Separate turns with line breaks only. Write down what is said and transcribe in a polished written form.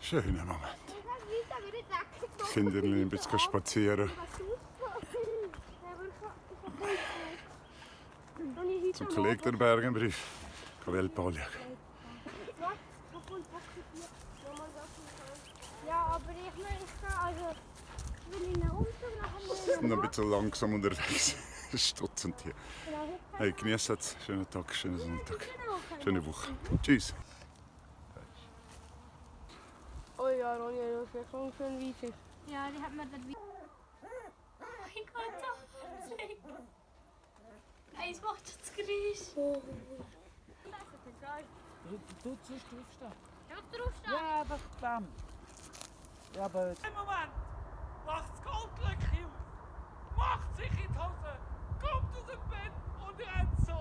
Schöner Moment. Die Kinder ein bisschen spazieren. Zum Kollegen der Bergenbrief. Welpen anschauen.
Ja, aber ich möchte, also, wenn ich einen Umzug nachher
Sie sind noch ein bisschen langsam unterwegs. Stutzend hier. Hey, genießt es. Schönen Tag, schönen Sonntag. Schöne Woche. Tschüss.
Oh ja, Ronja, du hast ja schon schön weiter.
Ja, die hat mir das wieder. Oh mein Gott, doch. Nein, es macht schon das Geräusch.
Du sonst draufstehen.
Ja, draufstehen.
Ja, das ist bequem. Ja, aber...
Im Moment macht das Goldlöckchen auf, macht sich in die Hose, kommt aus dem Bett und rennt so